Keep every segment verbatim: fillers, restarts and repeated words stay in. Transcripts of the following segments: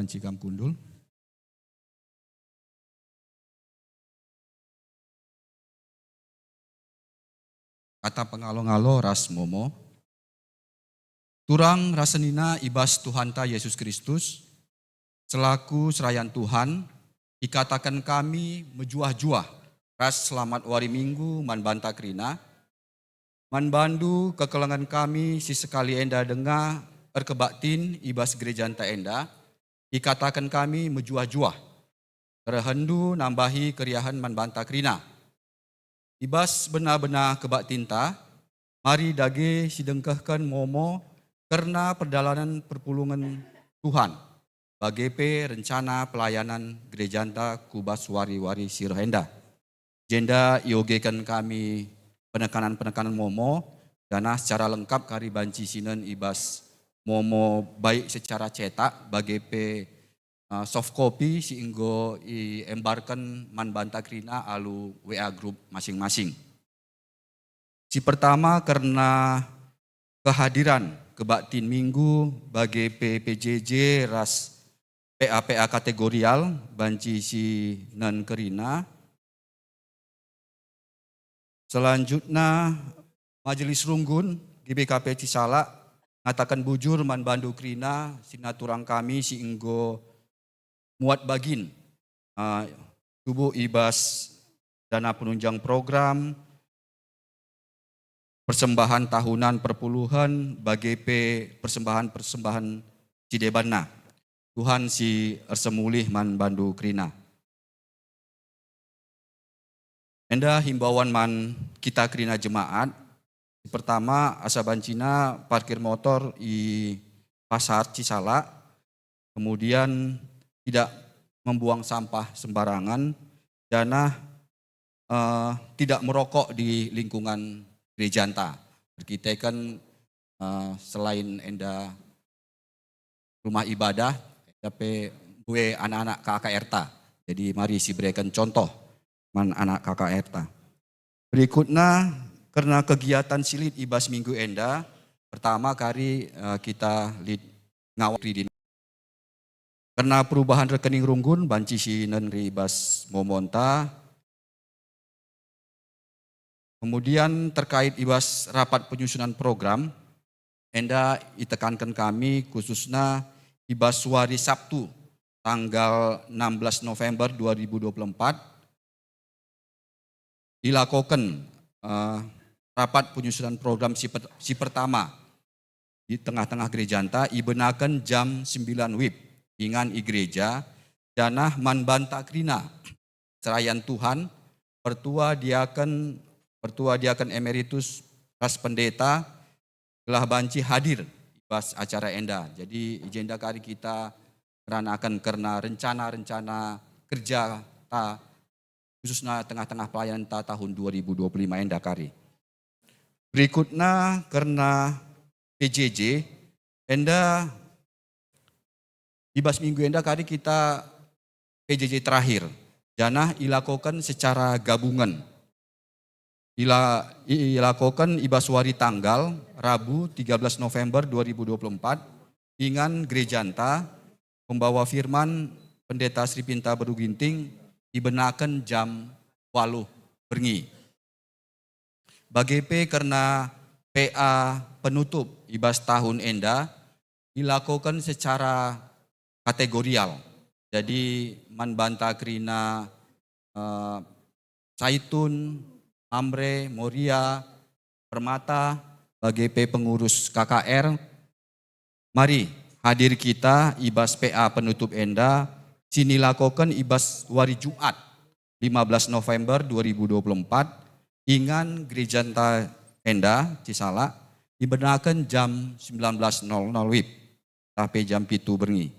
Cikam kundul. Kata pengalo-ngalo ras momo. Turang ras senina i bas Tuhanta Yesus Kristus, selaku serayan Tuhan, ikataken kami mejuah-juah ras selamat wari Minggu man banta kerina. Man bandu kekelengen kami si sekali enda denga erkebaktin i bas gerejanta enda, ikataken kami mejuah-juah. Kerehenndu nambahi keriahen man banta kerina. I bas bena-bena kebaktinta, mari dage sidengkehken momo kerna perdalanen perpulungen Tuhan, bage pe rencana pelayanan gerejanta ku bas wari-wari si reh enda. Jenda iogeken kami penekanan-penekanan momo, janah secara lengkap kari banci sinen i bas momo, baik secara cetak bage pe, eh, soft copy si enggo iembarken man banta kerina alu W A group masing-masing. Si pertama kerna kehadiran kebaktin Minggu bage pe P J J ras P A P A kategorial banci sinen kerina. Selanjutna, Majelis Runggun G B K P Cisalak ngataken bujur man bandu kerina si turang kami si enggo muat bagin, eh, tubuh i bas dana penunjang program, persembahan tahunan perpuluhen, bage pe persembahan-persembahan si debanna. Tuhan si ersemulih man bandu kerina. Enda himbauan man kita kerina jemaat. Pertama, asa bancina parkir motor i Pasar Cisalak, kemudian tidak membuang sampah sembarangan, janah, eh, tidak merokok di lingkungan gerejanta. Erkiteken, eh, selain enda rumah ibadah, tapi mbue anak-anak K K R ta. Jadi mari sibereken contoh man anak K K R ta. Berikutna, kerna kegiatan si lit i bas minggu enda, pertama kari, eh, kita lit ngawari din. Kerna perubahan rekening runggun banci sinen i bas momonta. Kemudian terkait i bas rapat penyusunan program, enda itekanken kami khususna i bas wari Sabtu tanggal enam belas November dua ribu dua puluh empat, ilakoken, eh, rapat penyusunan program si per-, si pertama di tengah-tengah gerejanta, ibenaken jam sembilan wib ingan i gereja, janah man banta kerina serayan Tuhan, pertua diaken, pertua diaken emeritus ras pendeta, gelah banci hadir i bas acara enda. Jadi, i jenda kari kita ngeranaken kerna rencana-rencana kerja ta, khususna tengah-tengah pelayanan ta tahun dua ribu dua puluh lima enda kari. Berikutna kerna P J J, enda i bas minggu enda kari kita P J J terakhir, janah ilakoken secara gabungen. Ila-, i-, ilakoken i bas wari tanggal Rabu tiga belas November dua ribu dua puluh empat, ingan gerejanta, pembawa firman Pendeta Sri Pinta Beru Ginting, ibenaken jam waluh berngi. Bage pe kerna P A penutup i bas tahun enda ilakoken secara kategorial. Jadi, man banta kerina, eh, Saitun, Mamre, Moria, Permata, bage pe pengurus K K R, mari hadir kita i bas P A penutup enda, si nilakoken i bas wari Jumat, lima belas November dua ribu dua puluh empat, ingan gerejanta enda, Cisalak, ibenaken jam sembilan belas nol nol wib, tah pe jam pitu berngi.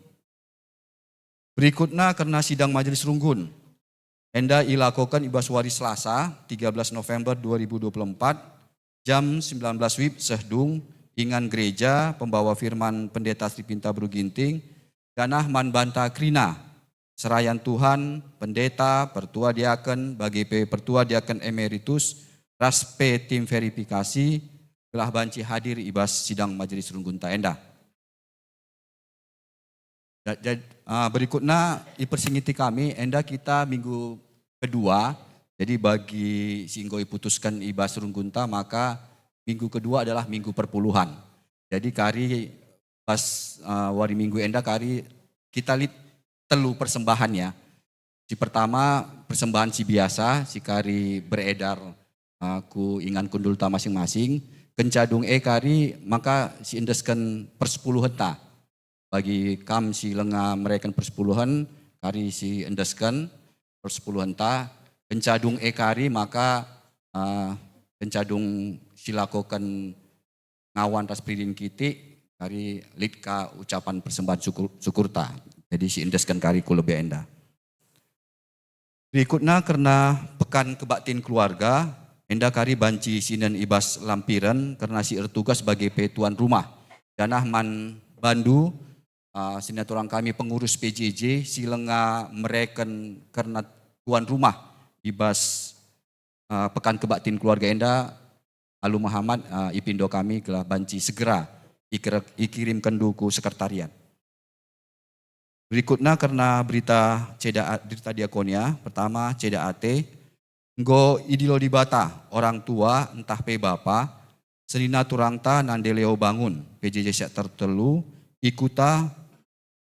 Berikutna kerna sidang Majelis Runggun. Enda ilakoken i bas wari Selasa, tiga belas November dua ribu dua puluh empat, jam sembilan belas wib seh dung, ingan gereja, pembawa firman Pendeta Sri Pinta Beru Ginting, janah man banta kerina serayan Tuhan, pendeta, pertua diaken, bage pe pertua diaken emeritus, ras pe tim verifikasi, gelah banci hadir i bas sidang Majelis Runggunta enda. Ja-, ja-, Ah, berikutna ipersingeti kami, enda kita minggu kedua. Jadi bagi si enggo iputusken i bas runggunta, maka minggu kedua adalah minggu perpuluhan. Jadi kari pas, ah, wari minggu enda kari kita lit telu persembahan ya. Si pertama persembahan si biasa, si kari beredar, ah, ku ingan kundulta masing-masing. Kenca dung e kari maka si endesken persepuluhenta. Bagi kam si langa mereken persepuluhen, kari si endesken persepuluhenta, kenca dung e kari maka, eh, kenca dung si lakoken ngawan ras peridin kitik, kari lit ka ucapan persembahan syukur, syukurta. Jadi si endesken kari ku lebe enda. Berikutna kerna Pekan Kebaktin Keluarga, enda kari banci sinen i bas lampiren kerna si ertugas bage pe tuan rumah. Janah man bandu, ah, senina turang kami pengurus P J J si langa mereken kerna tuan rumah i bas, ah, Pekan Kebaktin Keluarga enda, alu mehamat, ah, ipindo kami gelah banci segera iker-, ikirimkenndu ku sekretariat. Berikutna kerna berita ceda, berita diakonia. Pertama, ceda ate. Enggo idilo Dibata orang tua ntah pe bapa, senina turangta Nande Leo Bangun, P J J sektor telu, i kuta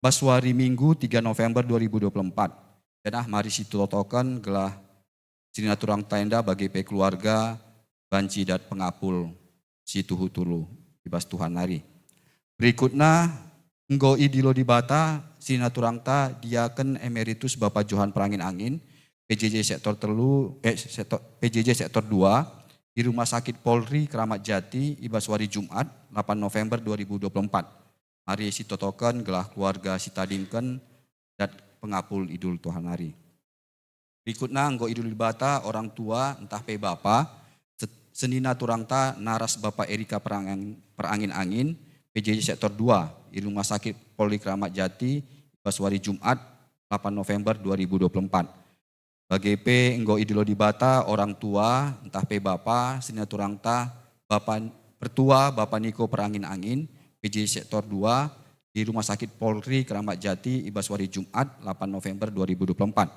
bas wari Minggu tiga November dua ribu dua puluh empat. Janah mari sitotoken gelah senina turangta enda bage pe keluarga banci dat pengapul si tuhu-tuhu i bas Tuhan nari. Berikutna, enggo idilo Dibata senina turangta Diaken Emeritus Bapa Johan Perangin-angin, P J J sektor telu, eh, sektor, P J J sektor dua, i Rumah Sakit Polri Keramat Jati i bas wari Jumat, delapan November dua ribu dua puluh empat. Mari sitotoken gelah keluarga sitadingken dat pengapul idul Tuhan nari. Berikutna, enggo idilo Dibata orang tua ntah pe bapa, se-, senina turangta naras Bapa Erika Perangin-, Perangin-angin, P J J sektor dua, i Rumah Sakit Polri Keramat Jati, i bas wari Jumat, delapan November dua ribu dua puluh empat. Bage pe enggo idilo Dibata orang tua ntah pe bapa senina turangta Bapa Pertua Bapa Niko Perangin-angin, P J sektor dua, di Rumah Sakit Polri Keramat Jati i bas wari Jumat, delapan November dua ribu dua puluh empat.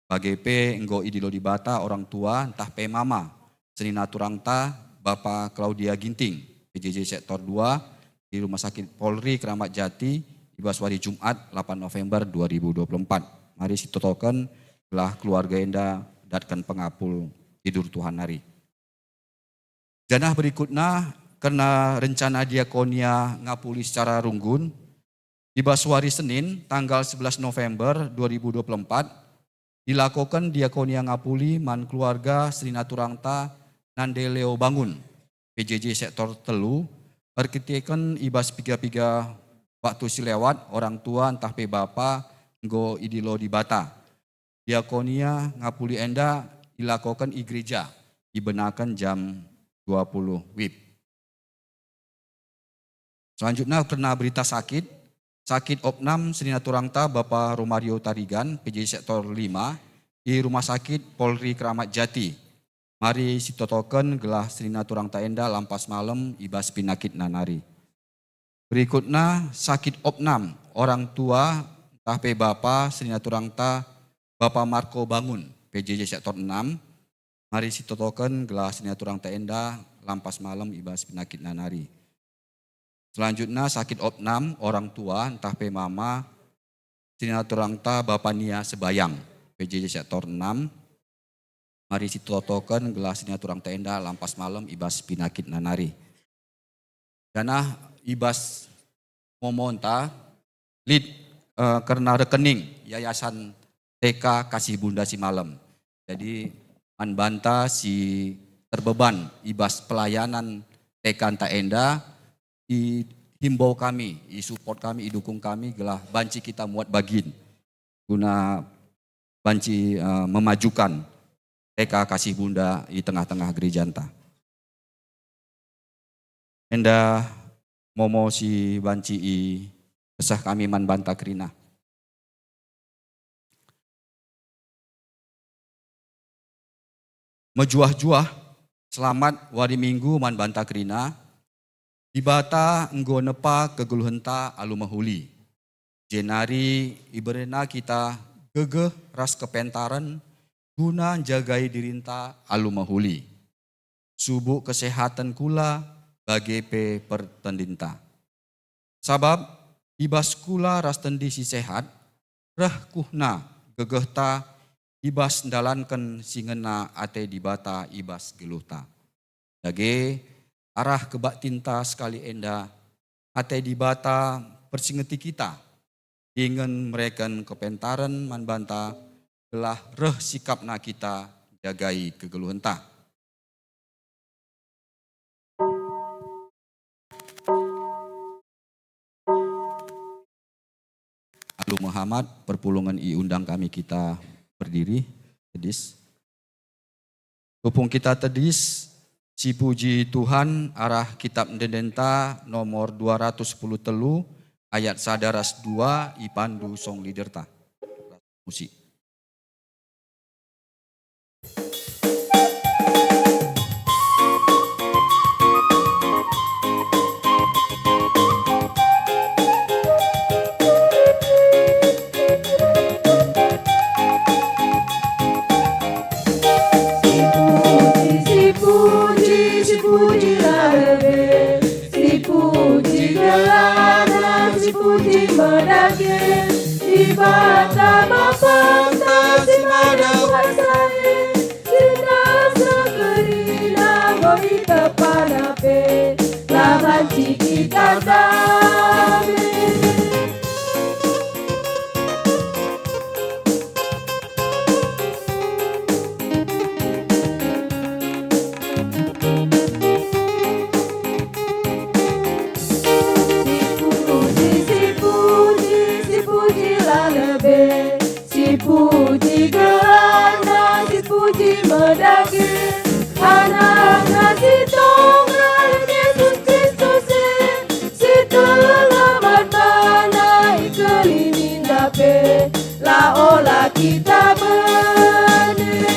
Bage pe enggo idilo Dibata orang tua ntah pe mama senina turangta Bapa Claudia Ginting, P J J sektor dua, di Rumah Sakit Polri Keramat Jati i bas wari Jumat, delapan November dua ribu dua puluh empat. Mari sitotoken gelah keluarga enda datken pengapul idul Tuhan nari. Janah berikutna, kerna rencana diakonia ngapuli secara runggun, i bas wari Senin, tanggal sebelas November dua ribu dua puluh empat, ilakoken diakonia ngapuli man keluarga senina turangta Nande Leo Bangun, P J J sektor telu, erkiteken i bas piga-piga waktu si lewat orang tua ntah pe bapa enggo idilo Dibata. Diakonia ngapuli enda ilakoken i gereja, ibenaken jam dua puluh wib. Selanjutna kerna berita sakit, sakit opnam senina turangta Bapa Romario Tarigan, P J sektor lima, i Rumah Sakit Polri Keramat Jati. Mari sitotoken gelah senina turangta enda lampas malem i bas pinakitna nari. Berikutna, sakit opnam, orang tua ntah pe bapa senina turangta Bapa Marco Bangun, P J J sektor enam. Mari sitotoken gelah senina turangta enda lampas malem i bas pinakitna nari. Selanjutna, sakit opnam, orang tua ntah pe mama senina turangta Bapa Nia Sebayang, P J J sektor enam. Mari sitotoken gelah senina turangta enda lampas malem i bas pinakitna nari. Janah i bas momonta lit, eh, kerna rekening Yayasan T K Kasih Bunda Simalem. Jadi man banta si terbeban i bas pelayanan T K-nta enda, ihimbau kami, isupport kami, idukung kami gelah banci kita muat bagin guna banci, eh, memajukan T K Kasih Bunda i tengah-tengah gerejanta. Enda momo si banci ipeseh kami man banta kerina. Mejuah-juah, selamat wari Minggu man banta kerina. Dibata enggo nepa kegeluhenta alu mehuli. jenari iberena kita gegeh ras kepentaren guna njagai dirinta alu mehuli. Subuk kesehaten kula bage pe pertendinta. Sabap i bas kula ras tendi si sehat, reh kuhna gegehta i bas ndalanken si ngena ate Dibata i bas geluhta. Dage, arah kebaktinta sekali enda, ate Dibata persingeti kita dingen mereken kepentaren man banta, gelah reh sikapna kita njagai kegeluhenta. Alu mehamat, perpulungen iundang kami kita berdiri, tedis. Tupung kita tedis, sipuji Tuhan arah Kitab Ende-endenta nomor dua ratus sepuluh telu ayat sada ras dua ipandu song leaderta. Musik. Sipuji, sipuji, sipuji la lebe, sipuji gelarna, sipuji medage, Dibata Bapanta si mada kuasa e, si nasa kerina enggo ikepana pe, la banci kita dame. Sipuji, sipuji, sipuji la lebe, sipuji gelarna, sipuji medage, Anakna si tunggal, Jesus Kristus e, si telamat bana ikeliniNa pe, la ola kita bene.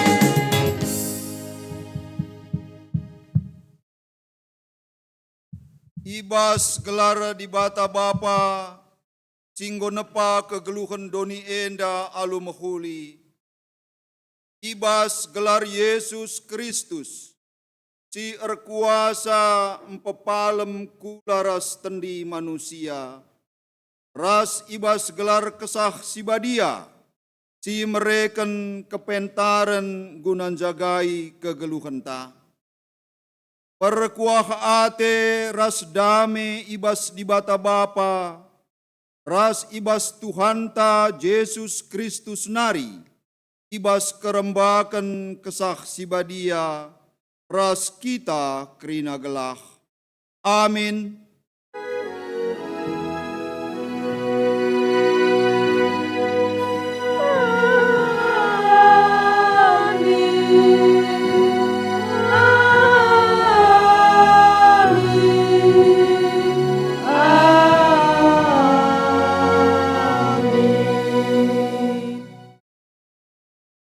I bas gelar Dibata Bapa, si enggo nepa kegeluhen doni enda alu mehuli, i bas gelar Jesus Kristus, si erkuasa mpepalem kula ras tendi manusia, ras i bas gelar Kesah Si Badia, si mereken kepentaren guna njagai kegeluhenta. Perkuah ate ras dame i bas Dibata Bapa, ras i bas Tuhanta Jesus Kristus nari, i bas kerembaken Kesah Si Badia, ras kita kerina gelah. Amin.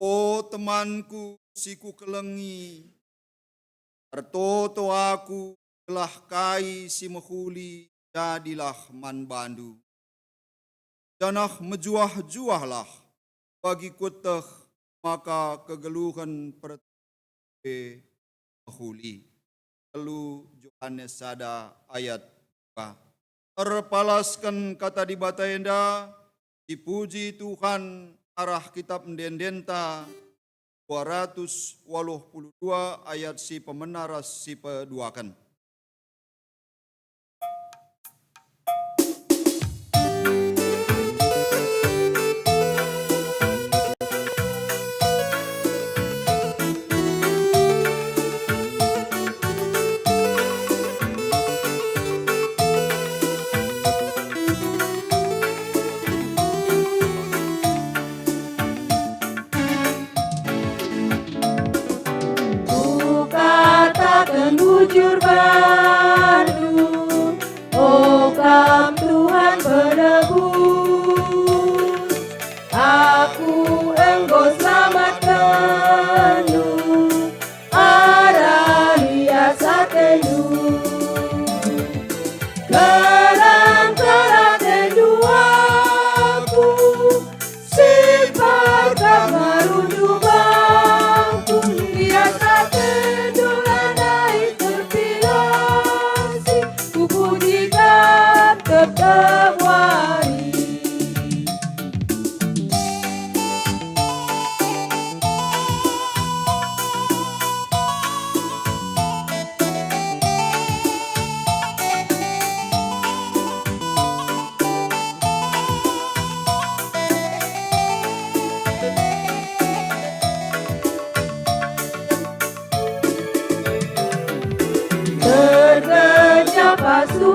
O temanku si kukelengi, ertoto aku gelah kai si mehuli jadilah man bandu, janah mejuah-juahlah bagi kueteh maka kegeluhen pertoton pe mehuli. Telu Johanes sada ayat dua. Erpalasken kata Dibata enda, sipuji Tuhan arah kitab ende-endenta dua ratus waluh puluh dua ayat si pemena ras si peduaken. Kukataken bujur bandu, o Kam Tuhan Penebus, aku enggo selamatkenNdu arah lias ateNdu. Kerang-kerang ateNdu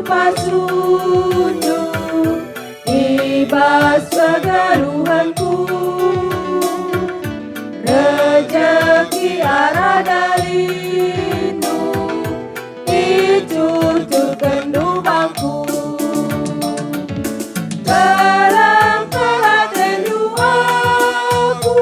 Pasundu i bas kegeluhenku, rejeki arah dalindu icucurken lubangku. Keleng atendu aku,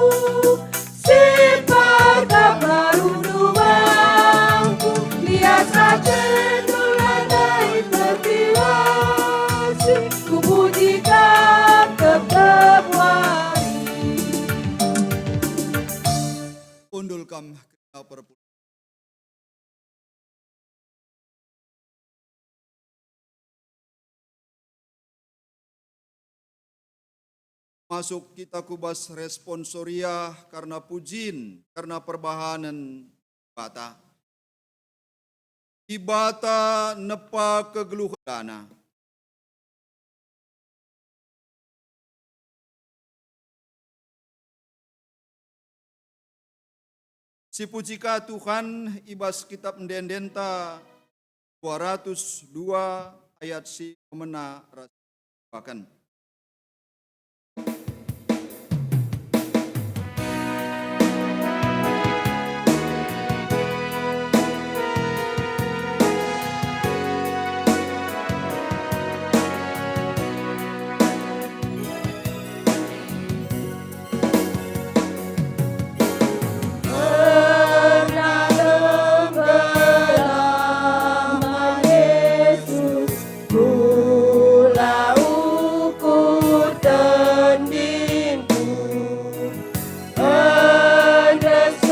si perkap ngarundu bangku, lias atendu lanai tertilasi, kupuji Kam tep-tep wari. Undul Kam kerina perpulungen. Masuk kita ku bas responsoria kerna pujin, kerna perbahanen Dibata. Dibata nepa kegeluhenta. Sipuji ka Tuhan i bas Kitap Ende-endenta dua ratus dua ayat si pemena ras baken. Pernah tenggelam man Jesus, kula ukur tendinku, endesken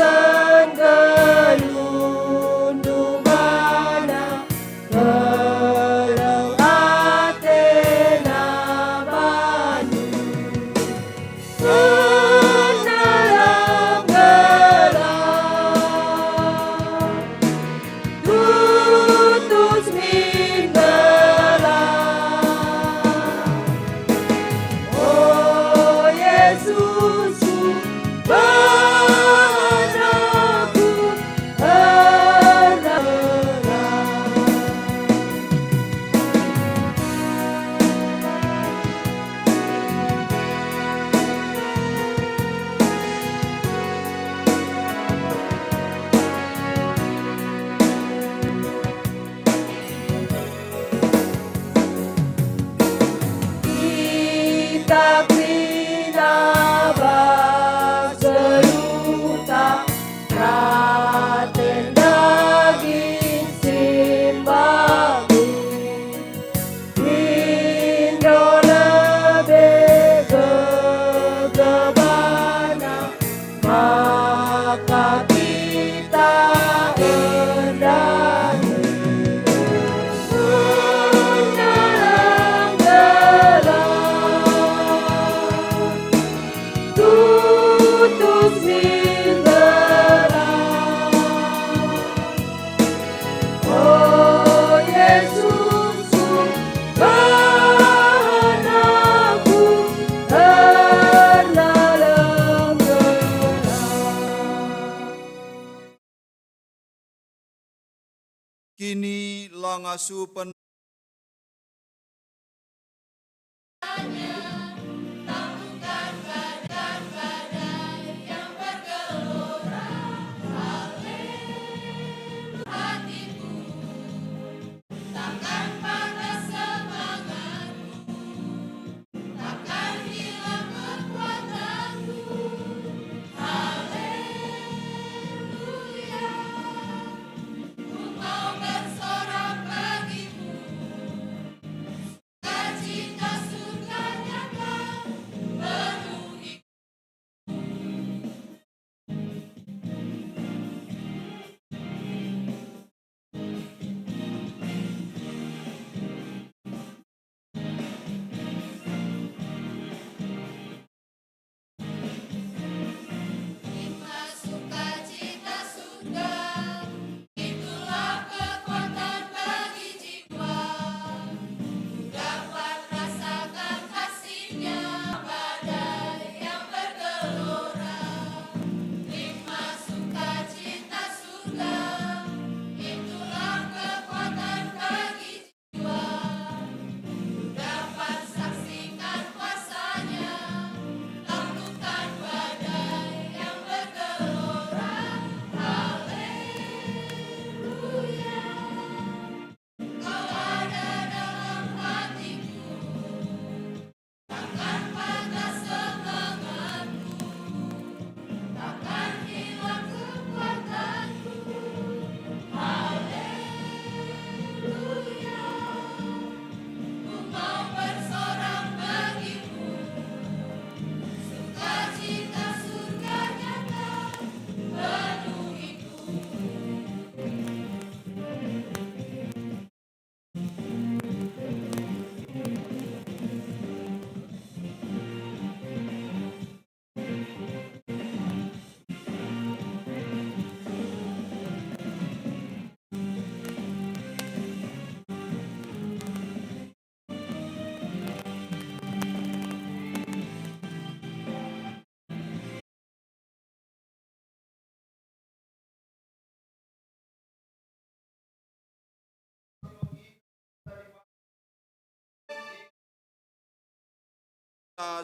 nggeluhndu bana, keleng atena bandu. Pernah tenggelam tutus min gelah. O Yesusku, bahan aku erdalan. Kita kerina bas geluhta, raten daging si mbalu. Indo lebe gegebana, maka kita erdahi. Undul gelah tutus min gelah. O Yesusku, bahan aku erdalan gelah. Kini la ngasupen.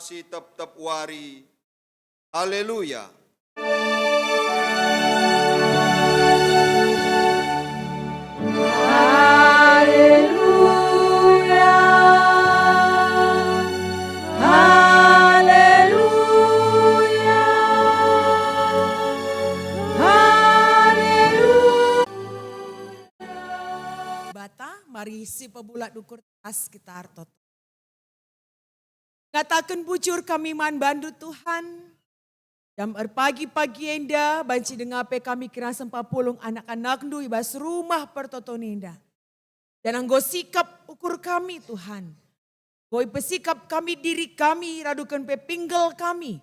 si tep-tep wari. Haleluya. Haleluya. Haleluya. Haleluya. Bata, mari sipebulat ukur teras kita ertoto. Ngataken bujur kami man bandu, Tuhan. Jam erpagi-pagi enda banci denga pe kami kira sempapulung anak-anakndu i bas rumah pertoton enda. Janah enggo sikap ukur kami, Tuhan. Enggo ipesikap kami diri kami, raduken pe pinggel kami,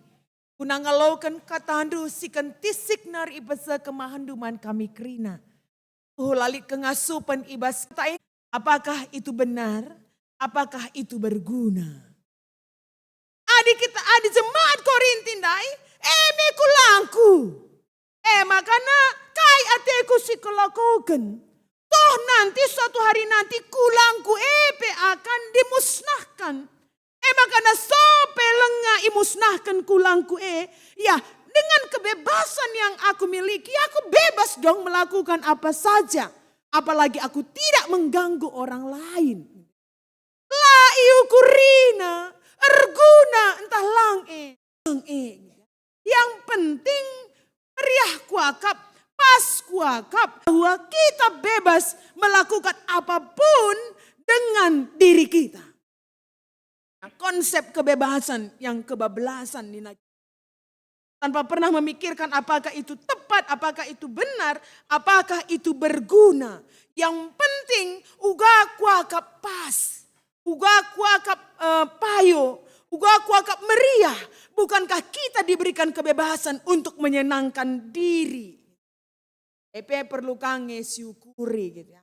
guna ngaloken katandu si kentisik nari ipese kemahenndu man kami kerina. Tuhu la lit kengasupen i bas kata e, apakah itu benar? Apakah itu berguna? Adi kita, adi jemaat Korinti ndai, e me kulangku. E makana kai ateku si kulakoken? Toh nanti suatu hari nanti kulangku e pe akan dimusnahkan. E makana so pe lenga imusnahken kulangku e, ya, dengan kebebasan yang aku miliki, aku bebas dong melakukan apa saja. Apalagi aku tidak mengganggu orang lain. La iukurina erguna ntah lang e. Lang e. Yang penting meriah kuakap, pas kuakap bahwa kita bebas melakukan apapun dengan diri kita. Nah, konsep kebebasan yang kebablasan nina, tanpa pernah memikirkan apakah itu tepat, apakah itu benar, apakah itu berguna. Yang penting uga kuakap pas, uga kuakap, eh, payo, uga kuakap meriah. Bukankah kita diberikan kebebasan untuk menyenangkan diri? E pe perlu ka nge siukuri, gitu ya.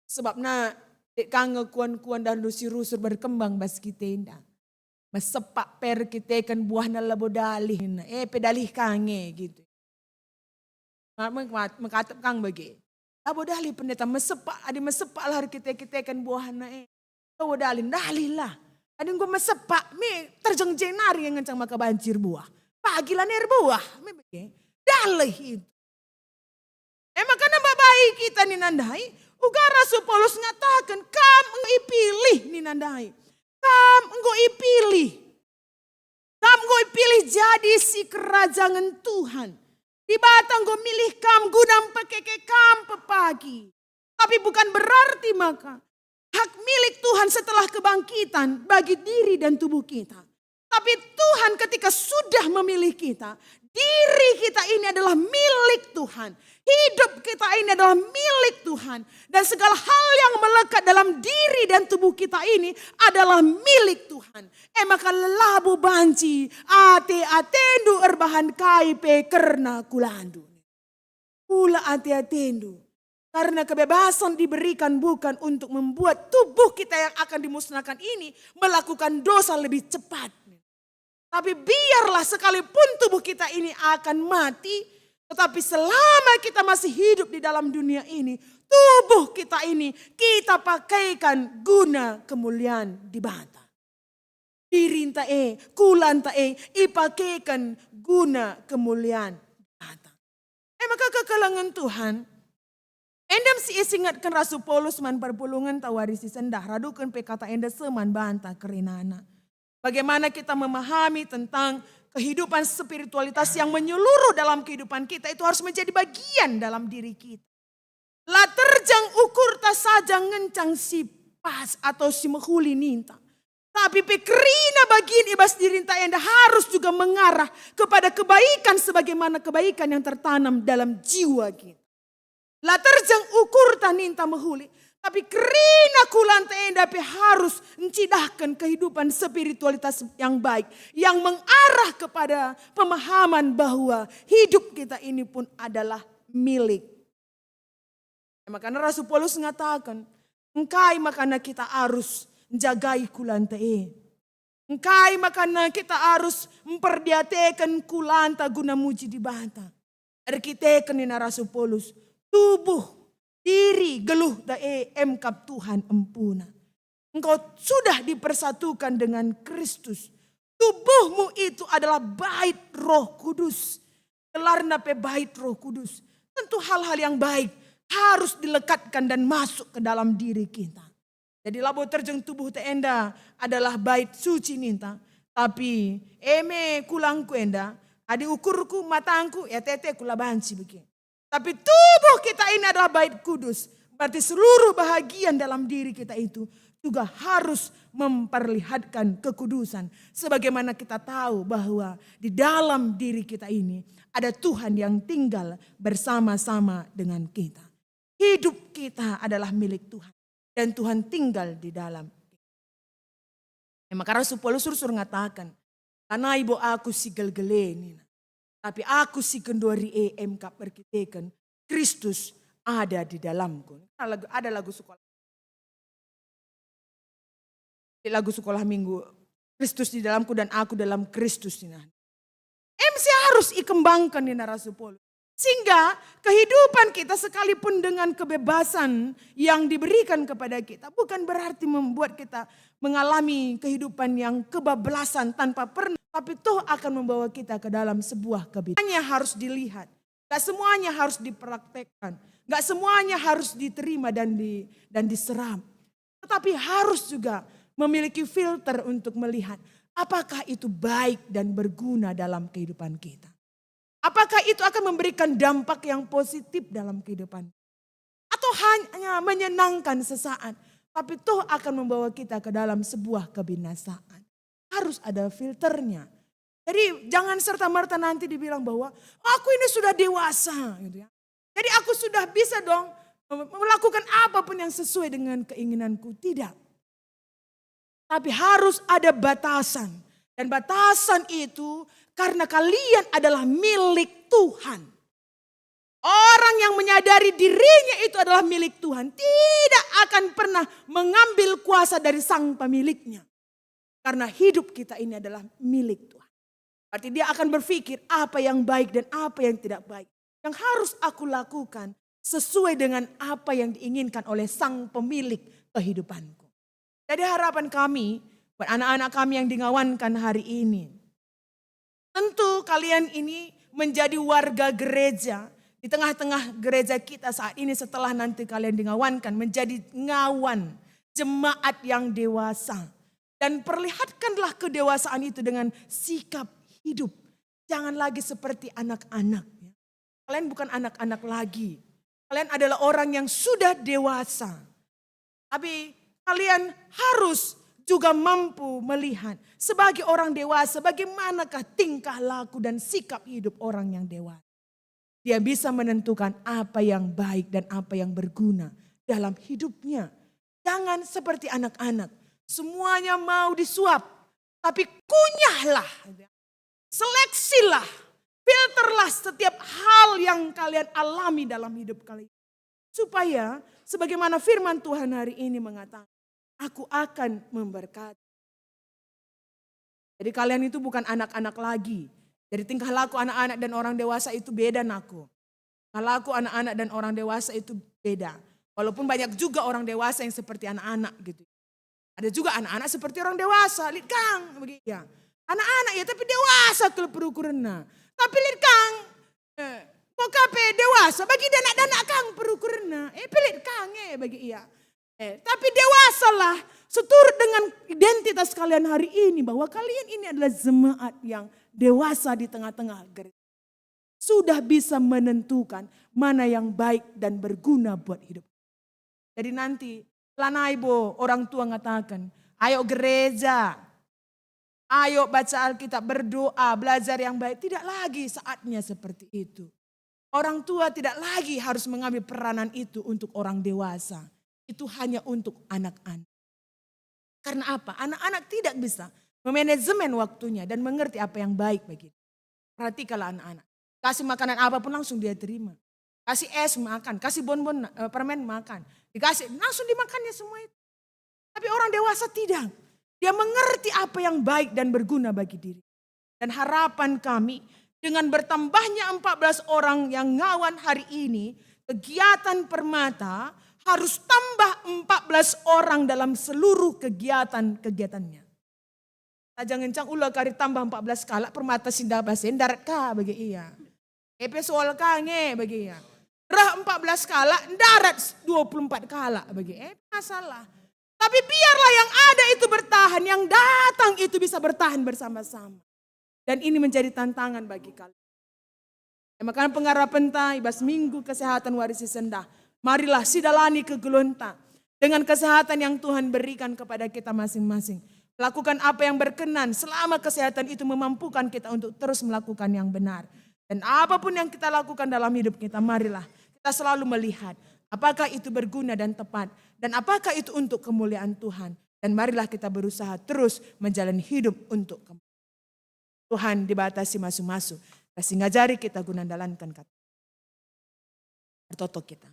Sebabna lit ka nge kuan-kuan dahndu si rusur berkembang bas kita enda. Mesepak pe erkiteken buahna labo dalih, e pe dalih ka nge, gitu. Ma-, me-, mekatep ka nge bage. Labo dalih, Pendeta, mesepak, adi mesepak lah erkite-kiteken buahna e. Labo dalih, dalih lah. Adi enggo mesepak, me terjeng jenari ngencang maka banci erbuah. Pagi lanai erbuah, me bage. Dalih itu. E makana babai kita nina ndai, uga Rasul Paulus ngataken, "Kam enggo ipilih," nina ndai. "Kam enggo ipilih. Kam enggo ipilih jadi si kerajangen Tuhan. Dibata enggo milih kam guna mpekeke kam pepagi." Tapi bukan berarti maka hak milik Tuhan setelah kebangkitan bagi diri dan tubuh kita. Tapi Tuhan ketika sudah memilih kita, diri kita ini adalah milik Tuhan. Hidup kita ini adalah milik Tuhan. Dan segala hal yang melekat dalam diri dan tubuh kita ini adalah milik Tuhan. E maka labo banci ate-atendu erbahan kai pe kerna kulandu. Ula ate-atendu, karena kebebasan diberikan bukan untuk membuat tubuh kita yang akan dimusnahkan ini melakukan dosa lebih cepat. Tapi biarlah sekalipun tubuh kita ini akan mati, tetapi selama kita masih hidup di dalam dunia ini, tubuh kita ini kita pakaikan guna kemuliaan Dibata. Dirinta e, kulanta e, ipakeken guna kemulian Dibata. E maka kekelengen Tuhan, enda me si isingetken Rasul Paulus man perpulungenta wari si sendah, raduken pe kata enda seh man banta kerinana. Bagaimana kita memahami tentang kehidupan spiritualitas yang menyeluruh dalam kehidupan kita, itu harus menjadi bagian dalam diri kita. La terjeng ukurta saja ngencang si pas atau si mehuli ninta, tapi pe kerina bagin i bas dirinta enda harus juga mengarah kepada kebaikan sebagaimana kebaikan yang tertanam dalam jiwa kita. La terjeng ukurta ninta mehuli, tapi kerina kulanta enda pe harus ncidahken kehidupan spiritualitas yang baik, yang mengarah kepada pemahaman bahwa hidup kita ini pun adalah milik. E makana Rasul Paulus ngataken, engkai makana kita arus njagai kulanta e? Engkai makana kita arus mperdiateken kulanta guna muji Dibata? Erkiteken nina Rasul Paulus, tubuh, diri, geluhta e emkap Tuhan empuna. Engkau sudah dipersatukan dengan Kristus. Tubuhmu itu adalah bait Roh Kudus. Gelarna pe bait Roh Kudus. Tentu hal-hal yang baik harus dilekatkan dan masuk ke dalam diri kita. Jadi labo terjeng tubuhta enda adalah bait suci ninta, tapi e me kulangku enda, adi ukurku matangku, ya tete kula banci bage. Tapi tubuh kita ini adalah bait kudus, berarti seluruh bahagian dalam diri kita itu juga harus memperlihatkan kekudusan, sebagaimana kita tahu bahwa di dalam diri kita ini ada Tuhan yang tinggal bersama-sama dengan kita. Hidup kita adalah milik Tuhan dan Tuhan tinggal di dalam. E maka Rasul Paulus rusur ngataken, "Lanai bo aku si gelgele," nina, "tapi aku si genduari e, e me kap erkiteken Kristus ada di dalamku." Ada lagu, ada lagu sekolah. Di lagu sekolah minggu, "Kristus di dalamku dan aku dalam Kristus," nina. E me si harus ikembangken nina Rasul Paulus. Sehingga kehidupan kita sekalipun dengan kebebasan yang diberikan kepada kita bukan berarti membuat kita mengalami kehidupan yang kebablasan tanpa pernah, tapi toh akan membawa kita ke dalam sebuah kebebasan. Hanya harus dilihat. Gak semuanya harus dipraktekkan. Gak semuanya harus diterima dan di, dan diserap. Tetapi harus juga memiliki filter untuk melihat apakah itu baik dan berguna dalam kehidupan kita. Apakah itu akan memberikan dampak yang positif dalam kehidupan? Atau hanya menyenangkan sesaat, tapi toh akan membawa kita ke dalam sebuah kebinasaan. Harus ada filternya. Jadi jangan serta-merta nanti dibilang bahwa, "Aku ini sudah dewasa," gitu ya. "Jadi aku sudah bisa dong mem-, melakukan apapun yang sesuai dengan keinginanku." Tidak. Tapi harus ada batasan. Dan batasan itu karena kalian adalah milik Tuhan. Orang yang menyadari dirinya itu adalah milik Tuhan tidak akan pernah mengambil kuasa dari sang pemiliknya. Karena hidup kita ini adalah milik Tuhan. Berarti dia akan berpikir apa yang baik dan apa yang tidak baik. Yang harus aku lakukan sesuai dengan apa yang diinginkan oleh sang pemilik kehidupanku. Jadi harapan kami buat anak-anak kami yang dingawankan hari ini. Tentu kalian ini menjadi warga gereja di tengah-tengah gereja kita saat ini setelah nanti kalian dingawankan menjadi ngawan jemaat yang dewasa. Dan perlihatkanlah kedewasaan itu dengan sikap hidup. Jangan lagi seperti anak-anak, ya. Kalian bukan anak-anak lagi. Kalian adalah orang yang sudah dewasa. Tapi kalian harus juga mampu melihat sebagai orang dewasa bagaimanakah tingkah laku dan sikap hidup orang yang dewasa. Dia bisa menentukan apa yang baik dan apa yang berguna dalam hidupnya. Jangan seperti anak-anak, semuanya mau disuap, tapi kunyahlah, seleksilah, filterlah setiap hal yang kalian alami dalam hidup kalian. Supaya sebagaimana firman Tuhan hari ini mengatakan, "Aku akan memberkati." Jadi kalian itu bukan anak-anak lagi. Jadi tingkah laku anak-anak dan orang dewasa itu beda, nakku. Tingkah laku anak-anak dan orang dewasa itu beda. Walaupun banyak juga orang dewasa yang seperti anak-anak gitu. Ada juga anak-anak seperti orang dewasa, lit kang, bagi ia. Anak-anak ya, tapi dewasa kal perukurenna. Tapi lit kang, eh, kok kape dewasa, bagi danak-danak kang perukurenna. Eh, pelit kang, eh, bagi ia. Eh, tapi dewasalah seturut dengan identitas kalian hari ini, bahwa kalian ini adalah jemaat yang dewasa di tengah-tengah gereja. Sudah bisa menentukan mana yang baik dan berguna buat hidup. Jadi nanti, lanai bo orang tua ngatakan, "Ayo gereja, ayo baca Alkitab, berdoa, belajar yang baik." Tidak lagi saatnya seperti itu. Orang tua tidak lagi harus mengambil peranan itu untuk orang dewasa. Itu hanya untuk anak-anak. Karena apa? Anak-anak tidak bisa memanajemen waktunya dan mengerti apa yang baik bagi dia. Perhatikanlah anak-anak. Kasih makanan apapun langsung dia terima. Kasih es makan, kasih bonbon, eh, permen makan. Dikasih, langsung dimakannya semua itu. Tapi orang dewasa tidak. Dia mengerti apa yang baik dan berguna bagi diri. Dan harapan kami, dengan bertambahnya empat belas orang yang ngawan hari ini, kegiatan Permata harus tambah empat belas orang dalam seluruh kegiatan-kegiatannya. Taja ngencang ula kari tambah empat belas kalak permata si ndabas e ndarat ka bage ia. Epe soal ka nge bage ia. Reh empat belas kalak, ndarat dua puluh empat kalak bage. Eh, masalah. Tapi biarlah yang ada itu bertahan, yang datang itu bisa bertahan bersama-sama. Dan ini menjadi tantangan bagi kalian. E maka pengarapenta i bas Minggu Kesehatan wari si sendah, marilah sidalani kegeluhenta dengan kesehatan yang Tuhan berikan kepada kita masing-masing. Lakukan apa yang berkenan selama kesehatan itu memampukan kita untuk terus melakukan yang benar. Dan apapun yang kita lakukan dalam hidup kita, marilah kita selalu melihat apakah itu berguna dan tepat, dan apakah itu untuk kemuliaan Tuhan. Dan marilah kita berusaha terus menjalani hidup untuk Tuhan Dibata si masu-masu, ras si ngajari kita guna ndalanken kata. Ertoto kita.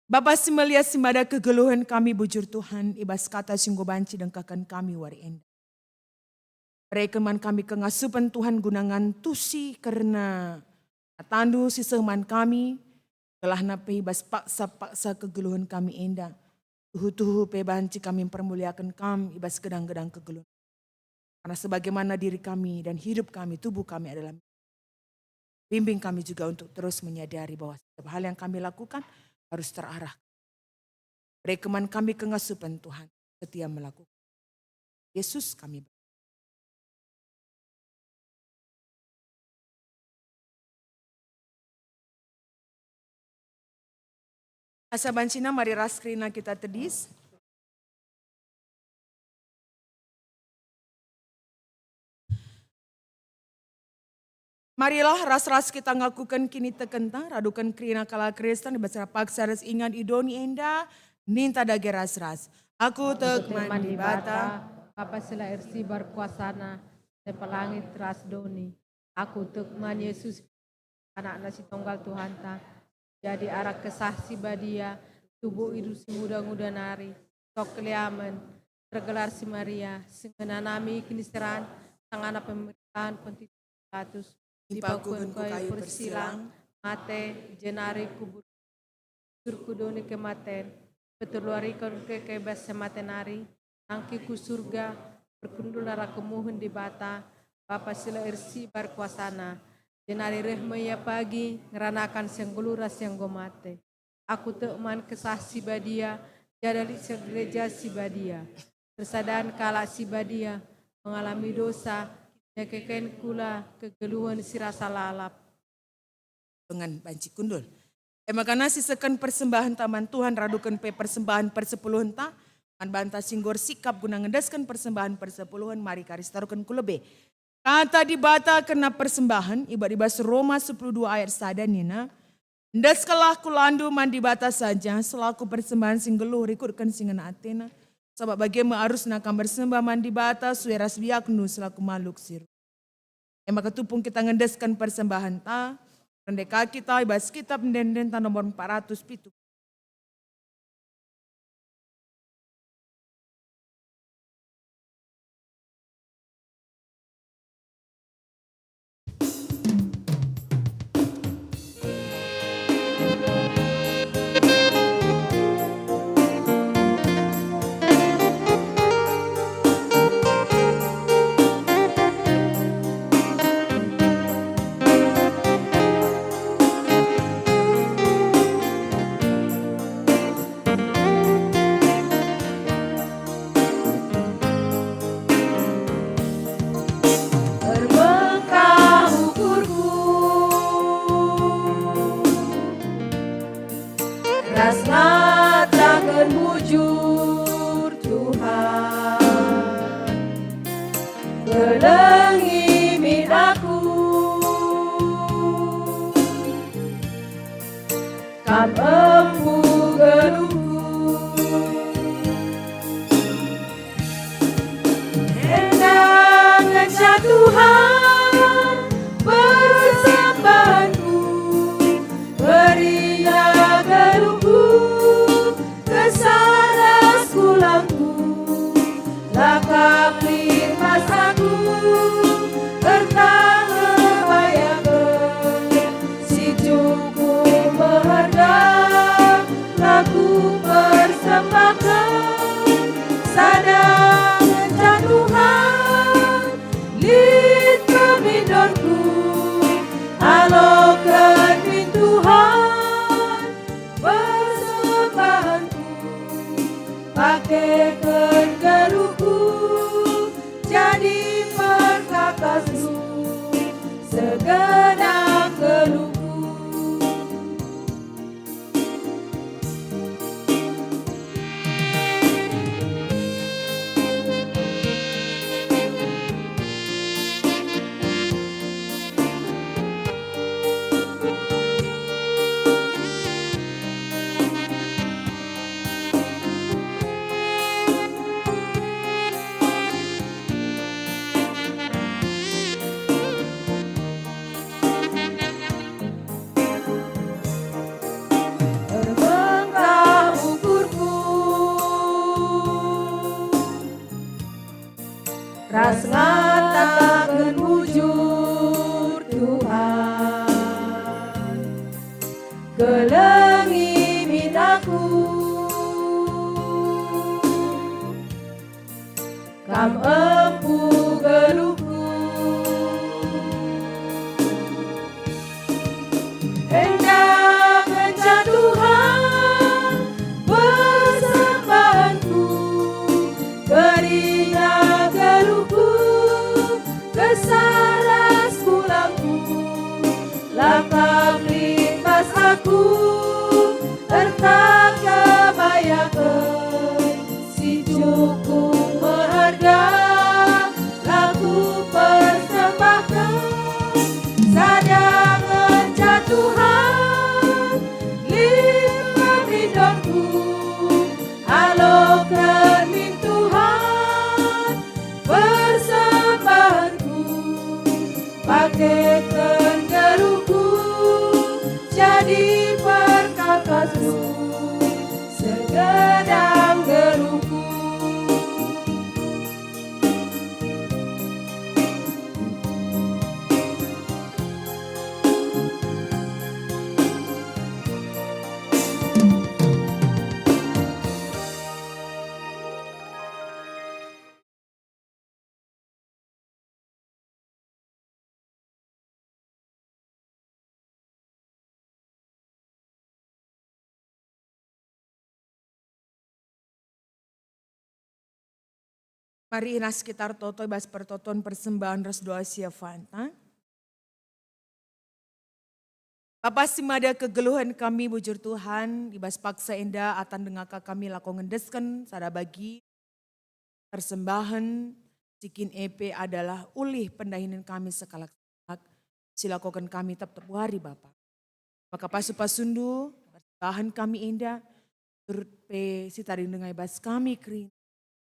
Bapa si melia si mada, kegeluhen kami bujur Tuhan i bas kata si enggo banci dengkahken kami wari enda. Bereken man kami kengasupen Tuhan guna ngantusi kerna kataNdu si seh man kami, gelahna pe i bas paksa-paksa kegeluhen kami enda, tuhu-tuhu pe banci kami mpermuliaken Kam i bas gedang-gedang kegeluhen. Karna sebagaimana diri kami dan hidup kami, tubuh kami adalah, bimbing kami juga untuk terus menyadari bahwa setiap hal yang kami lakukan harus terarah. Beri keman kami kengasupen, Tuhan, setia melakukan. Yesus kami. Asa bancina mari ras kerina kita tedis. Marilah ras-ras kita ngakuken kinitekenta, raduken kerina kalak Kristen, i bas paksa ras ingan i doni enda, ninta dage ras-ras. Aku tek man Dibata, Bapa si la ersibar kuasana, sepa langit ras doni. Aku tek man Yesus, Anakna si Tunggal Tuhanta. Jadi arah Kesah Si Badia, tubuh iru si nguda-nguda nari, tok keliamen, tergelar si Maria, si ngenanami kiniseran, sangana pemerintahan Pontius Pilatus, dipakuken ku kayu persilang, mate, jenari kubur. Surku doni kematen, peterluariken ke kebas semate nari, nangki ku surga, berkundul arah kemuhen Dibata, Bapa si la ersibar kuasana, jenari reh me ia pagi ngeranakan si enggo luras si enggo mate. Aku tek man Kesah Si Badia, jada lit gereja si badia. Persadan kalak si badia, mengalami dosa, nyekeken kula kegeluhen si rasa lalap. Dengan banci kundul. E maka nasi seken persembahen taman Tuhan, raduken pe persembahen persepuluhenta, man banta si enggo ersikap guna ngendesken persembahen persepuluhen, mari kari sitaruken ku lebe. Kata Dibata kerna persembahen, ibuat i bas Roma sepuluh dua ayat sada nina, "Endeskenlah kulandu man Dibata saja selaku persembahen si nggeluh rikutken si ngena atena, sabap bage me arusna kam ersembah man Dibata sue ras biakndu selaku maluk si rugi." E maka tupung kita ngendesken persembahenta, rende ka kita i bas Kitab Ende-endenta nomor empat ratus pitu. Erbengkah ukurku ras ngataken bujur, Tuhan, kelengi min aku. Kam empu geluhku. Enda ngenca Tuhan persembahanku, berilah geluhku, kesah ras kulangku. Lakap lit bas aku, erta ngebayaken si cukup meherga, la kupersembahken sada ngenca Ras ngataken bujur Tuhan, kelengi min aku. Kam empu geluhku. Enda kenca Tuhan persembahanku, kerina geluhku, kesah ras pulangku, la kam lipas aku, erta kebayaken si cukup meharga, la kupersembahken. Sada ngenca Tuhan, lit perlindonku, aloken min Tuhan persembahanku, pakeken geluhku, jadi perkakasndu segedang geluhku. Mari ras kita ertoto i bas pertoton persembahen ras doa si erfanta. Bapa si mada, kegeluhen kami bujur Tuhan, i bas paksa enda atan denga ka kami lako ngendesken sada bagi persembahen si kin e pe adalah ulih pendahinen kami sekalak-sekalak si lakoken kami tep-tep wari, Bapa. Maka pasu-pasundu persembahen kami enda, turut pe si tading denga i bas kami kerina.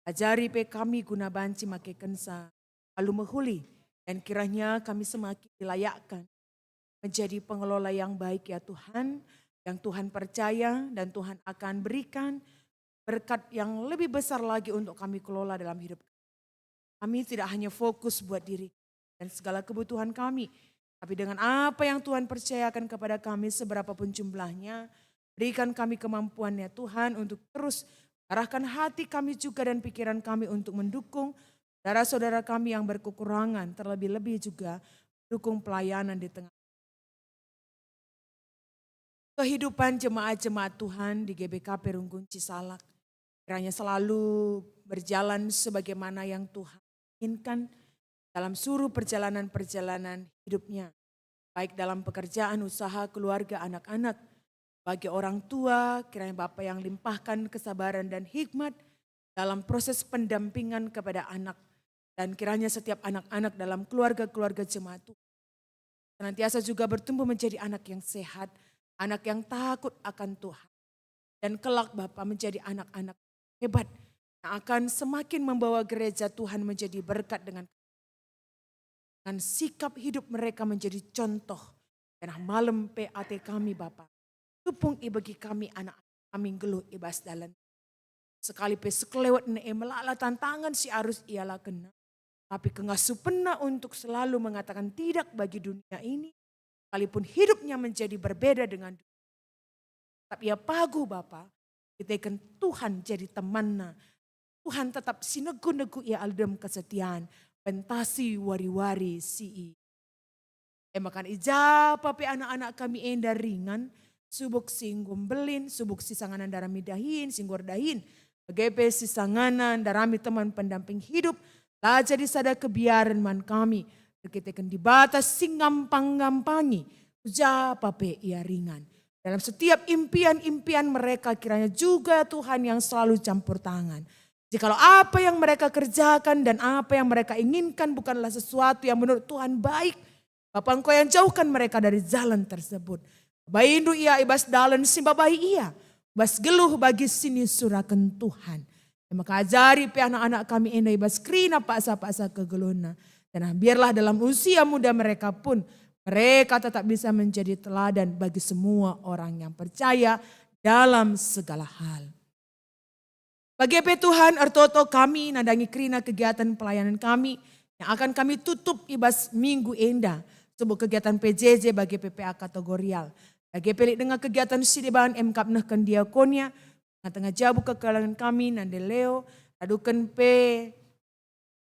Ajari pe kami guna banci makekenca alu mehuli, dan kiranya kami semakin dilayakkan menjadi pengelola yang baik, ya Tuhan, yang Tuhan percaya dan Tuhan akan berikan berkat yang lebih besar lagi untuk kami kelola dalam hidup. Kami tidak hanya fokus buat diri dan segala kebutuhan kami, tapi dengan apa yang Tuhan percayakan kepada kami, seberapa pun jumlahnya, berikan kami kemampuan, ya Tuhan, untuk terus arahkan hati kami juga dan pikiran kami untuk mendukung saudara-saudara kami yang berkekurangan, terlebih-lebih juga dukung pelayanan di tengah kehidupan jemaat-jemaat Tuhan di G B K P Runggun Cisalak. Kiranya selalu berjalan sebagaimana yang Tuhan inginkan dalam seluruh perjalanan-perjalanan hidupnya, baik dalam pekerjaan, usaha, keluarga, anak-anak. Bagi orang tua, kiranya Bapa yang limpahkan kesabaran dan hikmat dalam proses pendampingan kepada anak, dan kiranya setiap anak-anak dalam keluarga-keluarga jemaat Tuhan senantiasa juga bertumbuh menjadi anak yang sehat, anak yang takut akan Tuhan, dan kelak Bapa menjadi anak-anak hebat yang akan semakin membawa gereja Tuhan menjadi berkat dengan, dengan sikap hidup mereka menjadi contoh. Janah malem pe ate kami, Bapa, tupung ibegi kami anak kami nggeluh i bas dalan. Sekali pe sekelewetna e melala tantangan si arus ialakenna, tapi kengasupenna untuk selalu mengatakan tidak bagi dunia ini, sekalipun hidupnya menjadi berbeda dengan dunia. Tetap ia paguh, Bapa, kiteken Tuhan jadi temanna. Tuhan tetap si negu-negu ia alu dem kesetian, pentasi wari-wari si i. E maka i ja pe anak-anak kami enda ringan, subuk si enggo mbelin, subuk si sangana ndarami dahin, si enggo erdahin, bage pe si sangana ndarami teman pendamping hidup, la jadi sada kebiaren man kami, erkiteken Dibata si ngampang-ngampangi, ku ja pe ia ringan. Dalam setiap impian-impian mereka kiranya juga Tuhan yang selalu campur tangan. Jikalau apa yang mereka kerjakan dan apa yang mereka inginkan bukanlah sesuatu yang menurut Tuhan baik, Bapa, Engkau yang jauhkan mereka dari jalan tersebut. Baindu ia i bas dalan si mbabai ia, bas geluh bagi si nisuraken Tuhan. E maka ajari pe anak-anak kami enda i bas kerina paksa-paksa kegeluhenna. Janah biarlah dalam usia muda mereka pun, mereka tetap bisa menjadi teladan bagi semua orang yang percaya dalam segala hal. Bage pe Tuhan, ertoto kami nandangi kerina kegiatan pelayanan kami yang akan kami tutup i bas minggu enda, subuk kegiatan P J J bage pe P A kategorial. Bage pe lit denga kegiatan si deban emkap nehken diakonia, tengah-tengah jabu kekelengen kami nande Leo, raduken pe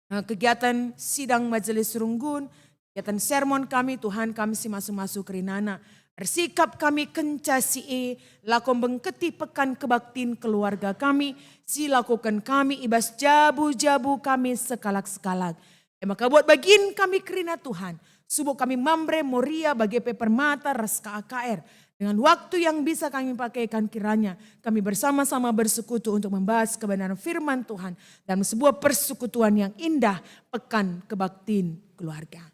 eh, kegiatan sidang majelis runggun, kegiatan sermon kami, Tuhan kami si masu-masu kerinana. Ersikap kami kenca si e, lako mbengketi pekan kebaktin keluarga kami, si lakoken kami i bas jabu-jabu kami sekalak-sekalak. E maka buat bagin kami kerina Tuhan, subuk kami Mamre, Moria, bage pe Permata ras K A K R. Dengan waktu yang bisa kami pakaikan, kiranya kami bersama-sama bersekutu untuk membahas kebenaran firman Tuhan dalam sebuah persekutuan yang indah, Pekan Kebaktin Keluarga.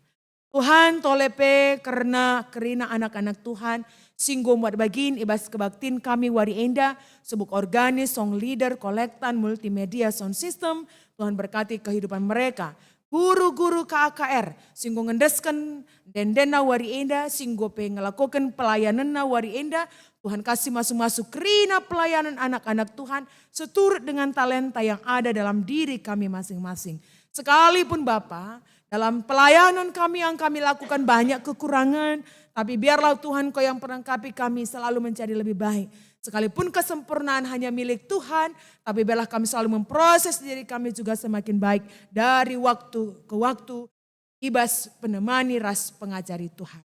Tuhan, tole pe kerna kerina anak-anak Tuhan, si enggo muat bagin i bas kebaktin kami wari enda, subuk organis, song leader, kolektan, multimedia, sound system, Tuhan berkati kehidupan mereka. Guru-guru K A K R, si enggo ngendesken ende-endenna wari enda, si enggo pe ngelakoken pelayanenna wari enda, Tuhan kasih masu-masu kerina pelayanan anak-anak Tuhan seturut dengan talenta yang ada dalam diri kami masing-masing. Sekalipun Bapa, dalam pelayanan kami yang kami lakukan banyak kekurangan, tapi biarlah Tuhan Kau yang perlengkapi kami selalu menjadi lebih baik. Sekalipun kesempurnaan hanya milik Tuhan, tapi biarlah kami selalu memproses diri kami juga semakin baik dari waktu ke waktu i bas penemani ras pengajari Tuhan.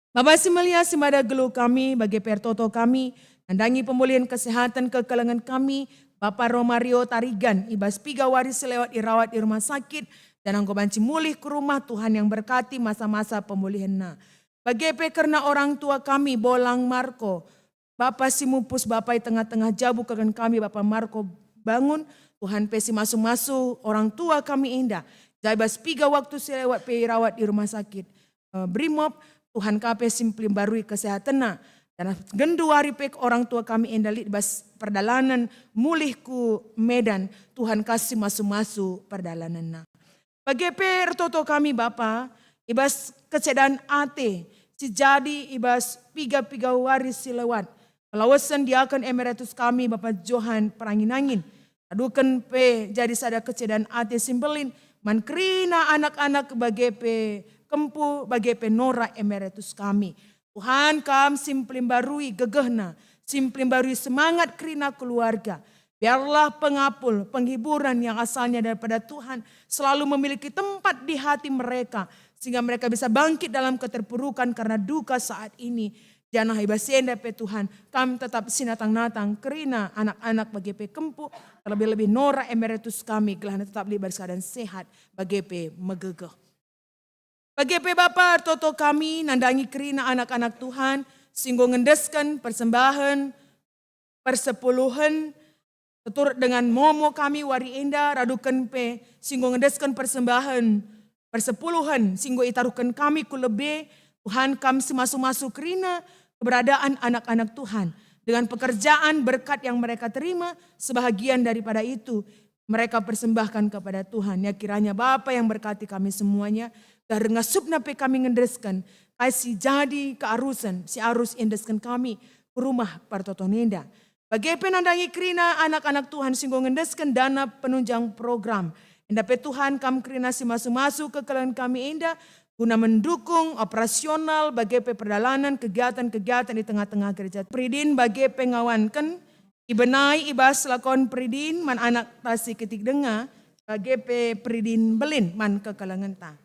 Bapa si melia si mada geluh kami, bage pe ertoto kami, nandangi pemulihen kesehatan kekelengen kami, Bapa Romario Tarigan, i bas piga wari si lewat irawat i rumah sakit, janah enggo banci mulih ku rumah, Tuhan yang berkati masa-masa pemulihenna. Bage pe kerna orang tua kami, Bolang Marco, Bapa si mupus, Bapa i tengah-tengah jabu kekelengen kami, Bapa Marco Bangun, Tuhan pe si masu-masu orang tua kami enda. Jai bas piga waktu si lewat pe irawat di rumah sakit, eh, Brimob, Tuhan ka pe si mpelimbarui kesehatenna. Dan genduari pe orang tua kami enda lit bas perdalanen mulih ku Medan, Tuhan ka si masu-masu perdalanenna. Bage pe ertoto kami, Bapa, i bas kecedan ate si jadi i bas piga-piga wari si lewat. Pelawesen diaken emeritus kami, Bapa Johan Perangin-angin. Aduken pe jadi sada kecedan ate si mbelin man kerina anak-anak bage pe kempu, bage pe nora emeritus kami. Tuhan, Kam si mpelimbarui gegehna, si mpelimbarui semangat kerina keluarga. Biarlah pengapul, penghiburan yang asalnya daripada Tuhan selalu memiliki tempat di hati mereka, sehingga mereka bisa bangkit dalam keterpurukan karena duka saat ini. Janah i bas enda pe, Tuhan, Kam tetap sinatang-natang kerina anak-anak bage pe kempu, terlebih-lebih nora emeritus kami, gelahna tetap lit bas keadaan sehat bage pe megegeh. Bage pe Bapa, ertoto kami nandangi kerina anak-anak Tuhan si enggo ngendesken persembahen persepuluhen seturut dengan momo kami wari enda, raduken pe si enggo ngendesken persembahen persepuluhen si enggo itaruhken kami ku lebe. Tuhan, Kam si masu-masu kerina keberadaan anak-anak Tuhan. Dengan pekerjaan berkat yang mereka terima, sebahagian daripada itu mereka persembahkan kepada Tuhan. Ya, kiranya Bapa yang berkati kami semuanya, gelah ngasupna pe kami ngendesken kai si jadi kearusen si arus iendesken kami ku rumah pertoton enda. Bage pe nandangi kerina anak-anak Tuhan si enggo ngendesken dana penunjang program. Enda pe Tuhan, Kam kerina si masu-masu kekelengen kami enda guna mendukung operasional bage pe perdalanen kegiatan-kegiatan di tengah-tengah gereja. Peridin bage pe ngawanken ibenai i bas lakon peridin man anak ta si kitik denga, bage pe peridin mbelin man kekelengenta.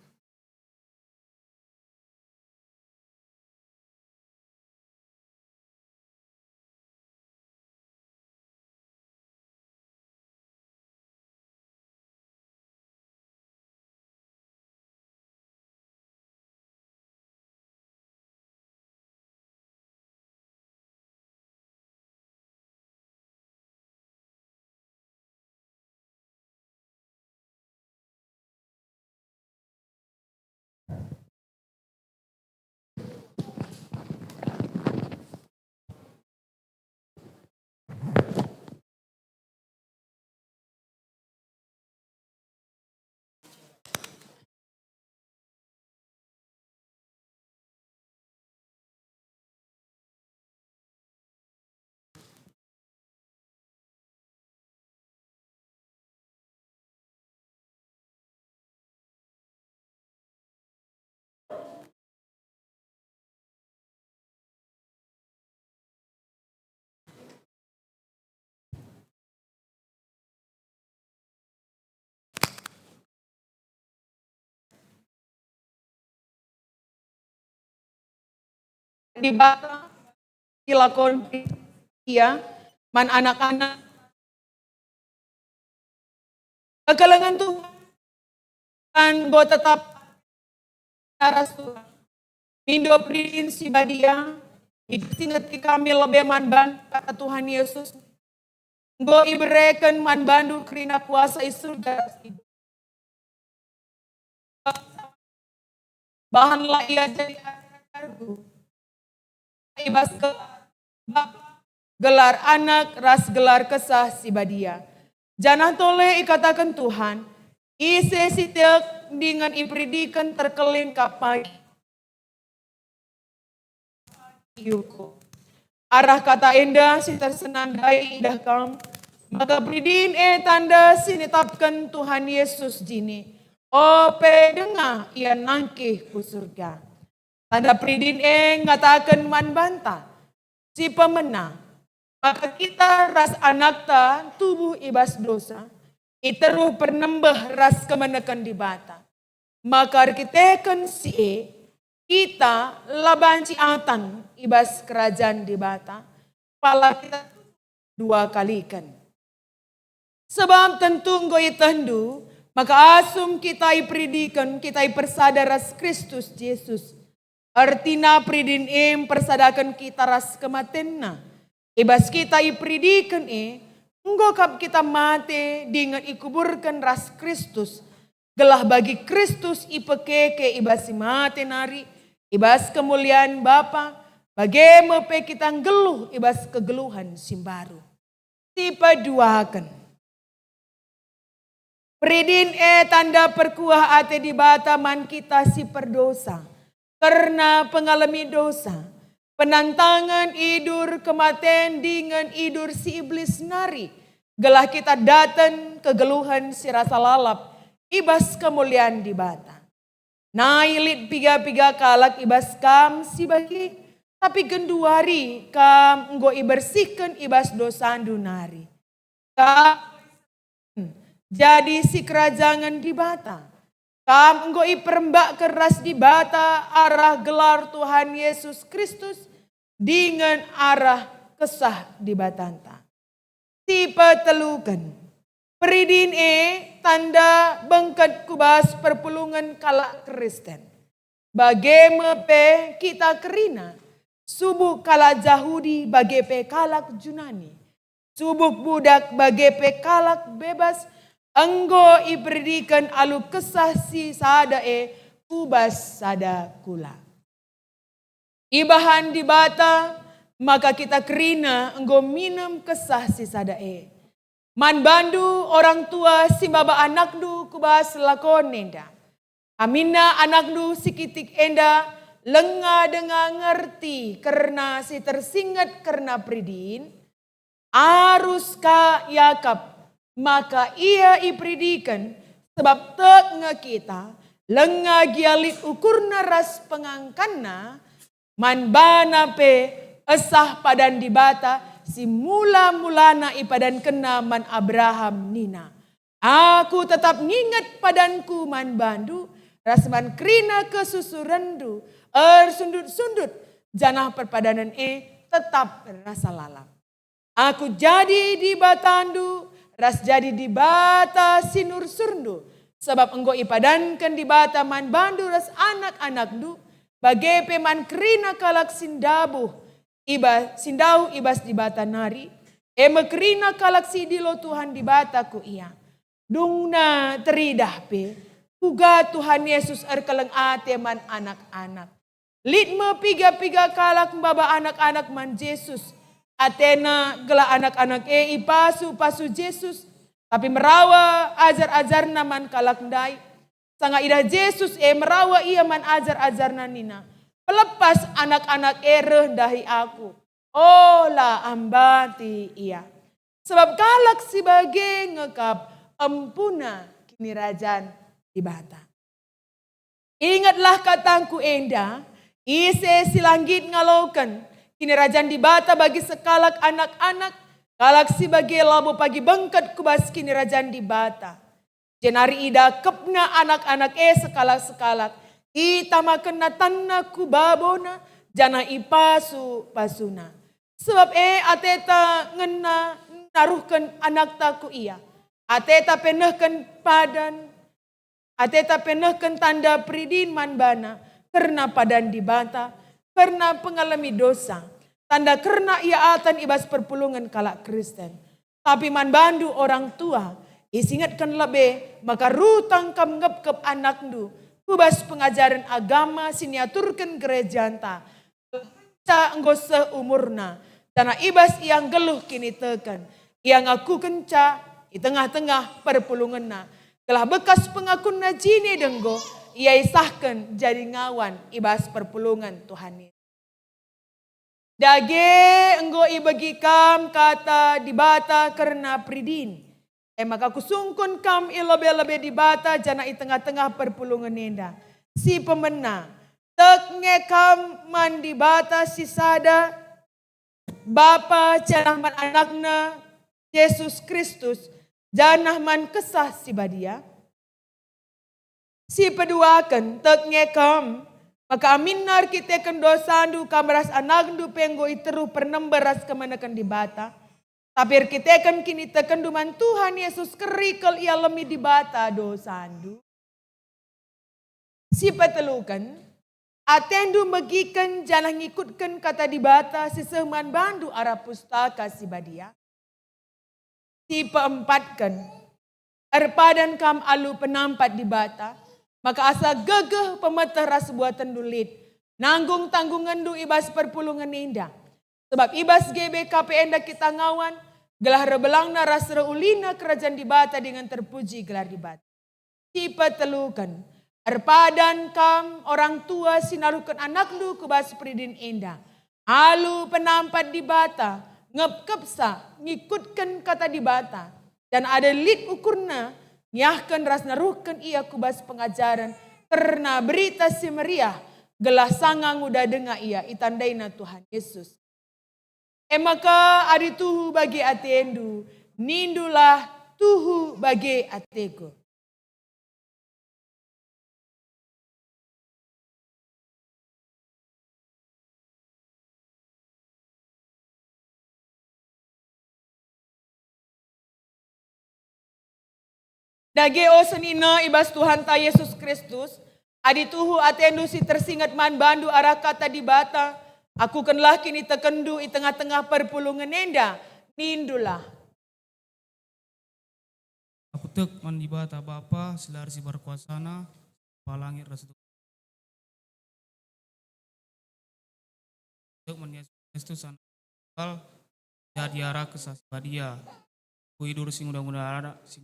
Dibata, dilakon ia man anak-anak. Kekelengen Tuhan enggo tetap ras Tuhan. Mindo peridin si badia, iperingeti kami lebe man bandu kata Tuhan Yesus. Enggo ibereken man bandu kerina kuasa i surga ras i bumi. Bahanlah ia jadi ajarku i bas gelar Bapa, gelar Anak, ras gelar Kesah Si Badia. Janah tole ikataken Tuhan, ise si tek dingen iperidiken terkelin kap pagi. Arah kata enda si tersenandai idah kam, maka peridin e tanda si netapken Tuhan Yesus jine, ope denga ia nangkih ku surga. Tanda peridin e ngataken man banta, si pemena, maka kita ras anakta tubuh i bas dosa, i teruh pernembeh ras kemeneken Dibata. Maka erkiteken si e, kita la banci atan i bas kerajan Dibata, pala kita dua kaliken. Sebab tentu enggo ietehndu maka asum kita iperidiken, kita ipersada ras Kristus Jesus. Ertina peridin e mpersadaken kita ras kematenNa. I bas kita iperidiken e, enggo kap kita mate dingen ikuburken ras Kristus, gelah bagi Kristus ipekeke i bas si mate nari, i bas kemulian Bapa, bage me pe kita nggeluh i bas kegeluhen si mbaru. Si peduaken. Peridin e tanda perkuah ate Dibata man kita si perdosa, kerna pengalemi dosa, penantangen idur kematen dingen idur si Iblis nari, gelah kita daten kegeluhen si rasa lalap i bas kemulian Dibata. Nai lit piga-piga kalak i bas kam si bage, tapi genduari kam enggo ibersihken i bas dosandu nari. Kam jadi sikerajangen Dibata. Kam enggo iperembakken ras Dibata arah gelar Tuhan Yesus Kristus dingen arah Kesah Dibatanta. Si peteluken, peridin e tanda bengket ku bas perpulungen kalak Kristen. Bage me pe kita kerina, subuk kalak Jahudi bage pe kalak Junani, subuk budak bage pe kalak bebas, enggo iperidiken alu Kesah si sada e ku bas sada kula. Ibahan Dibata maka kita kerina enggo minem Kesah si sada e. Man bandu orang tua si maba anakndu ku bas lakon enda. Aminna anakndu si kitik enda langa denga ngerti kerna si tersinget kerna peridin, arus ka iakap maka ia iperidiken, sebab tek nge kita, langa gia lit ukurna ras pengangkanna, man bana pe esah padan Dibata si mula-mulana ipadankenna man Abraham nina, "Aku tetap nginget padanku man bandu ras man kerina kesusurenndu ersundut-sundut, janah perpadanen e tetap rasa lalap." Aku jadi Dibatandu, ras jadi Dibata si nursurndu, sabap enggo ipadanken Dibata man bandu ras anak-anakndu, bage pe man kerina kalak si ndabuh i ba-, si ndauh i bas Dibata nari, e me kerina kalak si idilo Tuhan Dibata ku ia. Dungna teridah pe, kuga Tuhan Yesus erkeleng ate man anak-anak. Lit me piga-piga kalak maba anak-anak man Jesus. Atena gelah anak-anak e ipasu-pasu Jesus, tapi merawa ajar-ajarNa man kalak ndai. Sanga idah Jesus e, merawa ia man ajar-ajarNa nina, "Pelepas anak-anak e reh ndahi Aku." Ola ambati ia. Sabap kalak si bage nge kap empuna Kinirajan Dibata. Ingetlah katangku enda, ise si la nggit ngaloken Kinirajan Dibata bagi sekalak anak-anak, kalak si bage labo pagi bengket ku bas Kinirajan Dibata. Jenari idakepna anak-anak e sekalak-sekalak, itamakenna tanna ku babona, janah ipasu-pasuna. Sebab e ateta ngena naruhken anakta ku ia. Ateta pe nehken padan, ateta pe nehken tanda peridin man bana kerna padan Dibata, kerna pengalemi dosa, tanda kerna ia atan i bas perpulungen kalak Kristen. Tapi man bandu orang tua, isingetken lebe maka rutang kam ngepkep anakndu ku bas pengajaren agama si niaturken gerejanta. Ca enggo seh umurna, janah i bas ia nggeluh kiniteken. Ia ngakukenca i tengah-tengah perpulungenna, gelah bekas pengakunna jine denggo ia isahken jadi ngawan i bas perpulungen Tuhan Yesus. Dage enggo ibegi kam kata Dibata kerna peridin. E maka kusungkun kam i lebe-lebe Dibata janah i tengah-tengah perpulungen enda. Si pemena, tek nge kam man Dibata si sada, Bapa janah man AnakNa, Jesus Kristus, janah man Kesah Si Badia? Si peduaken, tek nge kam, maka aminna erkiteken dosandu kam ras anakndu pe enggo iteruh pernember ras kemeneken Dibata. Tapi erkiteken kinitekenndu man Tuhan Yesus kerikel ialemi Dibata dosandu. Si peteluken, atendu megiken janah ngikutken kata Dibata si seh man bandu arah Pustaka Si Badia. Si peempatken, erpadan kam alu penampat Dibata, maka asa gegeh pemeteh ras buatenndu lit, nanggung tanggungenndu i bas perpulungen enda. Sebab i bas G B K P enda kita ngawan, gelah reh belangna ras reh ulina Kerajan Dibata dingen terpuji gelar Dibata. Si peteluken, erpadan kam orang tua si naruhken anakndu ku bas peridin enda. Alu penampat Dibata, ngepkepsa, ngikutken kata Dibata, janah adi lit ukurna, ngiahken ras naruhken ia ku bas pengajaren kerna Berita Si Meriah, gelah sanga nguda denga ia itandaina Tuhan Yesus. E maka adi tuhu bage atendu, nindulah, "Tuhu bage ateku." Dage o senina i bas Tuhanta Yesus Kristus, adi tuhu atendu si tersinget man bandu arah kata Dibata, akukenlah kinitekenndu i tengah-tengah perpulungen enda, nindulah. Aku tek man Dibata Bapa si la ersibar kuasana, Bapa langit ras tek man Yesus Kristus, Anak Tunggal, jadi arah Kesah Si Badia. Kuidur si nguda-nguda anak si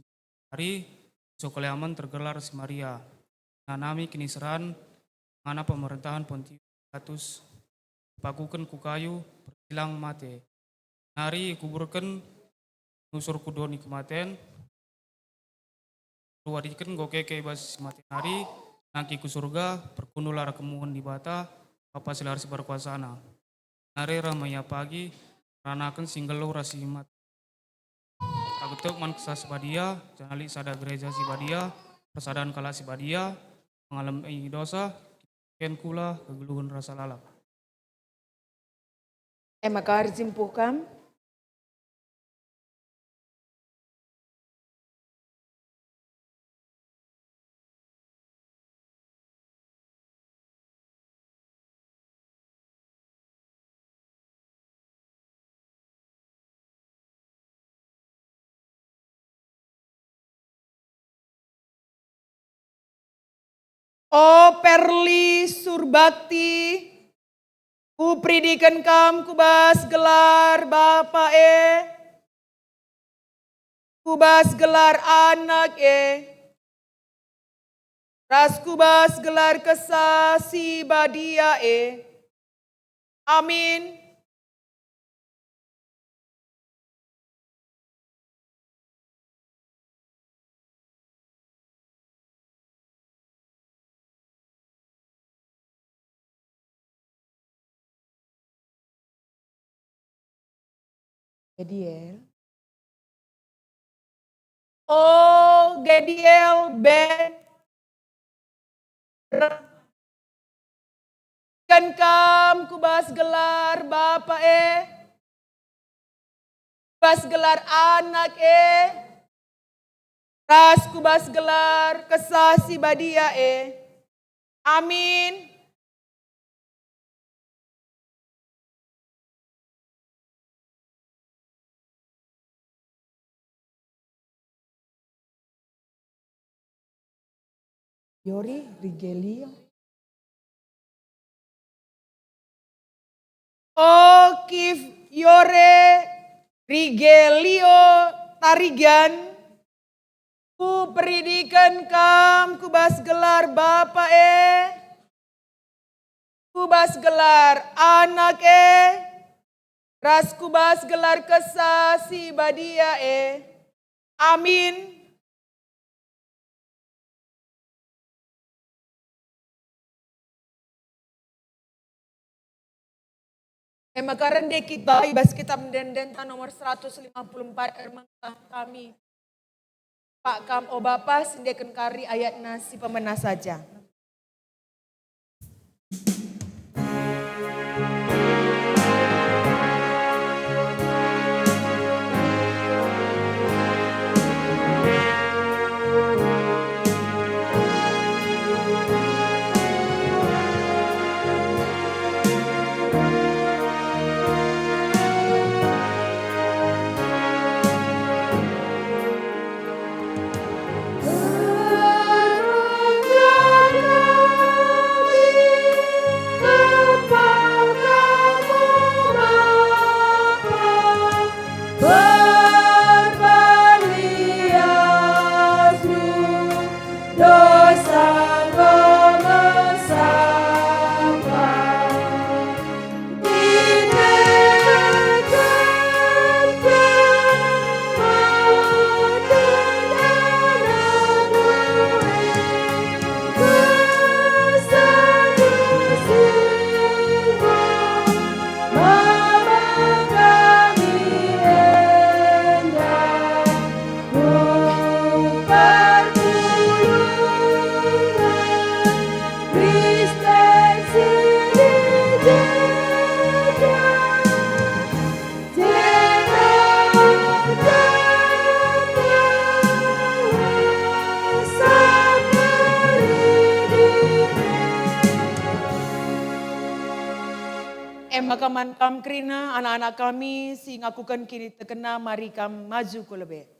nari, so keleamen tergelar si Maria. Nanami kiniseran, ngana pemerintahan Pontius Pilatus, ipakuken ku kayu, persilang mate. Nari ikuburken, nusur ku doni kematen, Ruadiken enggo keke i bas si mate nari, nangkih ku Surga, perkundul arah kemuhen Dibata, Bapa si la ersibar kuasana. Nari reh me ia pagi, ngeranaken si nggeluh ras si mate. Aku tek man Kesah Si Badia, janah lit sada gereja si badia, persadan kalak si badia, pengalemi dosa, ken kula kegeluhen rasa lalap. E maka erjimpuh kam. O Perli Surbakti, kuperidiken kam ku bas gelar Bapa e, ku bas gelar Anak e, ras ku bas gelar Kesah Si Badia e. Amin. Gadiel. O Gadiel ben Kam ku bas gelar Bapa e, bas gelar Anak e, ras ku bas gelar Kesah Si Badia e. Amin. Yori Rigelio. O Kif Yore Rigelio Tarigan, kuperidiken kam ku bas gelar Bapa e, ku bas gelar Anak e, ras ku bas gelar Kesah Si Badia e. Amin. E maka rende kita i bas kitab ende-endenta nomor seratus lima puluh empat, ermengkah kami. Pak kam, o Bapa, sendeken kari ayatna si pemena saja. E maka man kam kerina, anak-anak kami si ngakuken kinitekenna, mari kam maju ku lebe.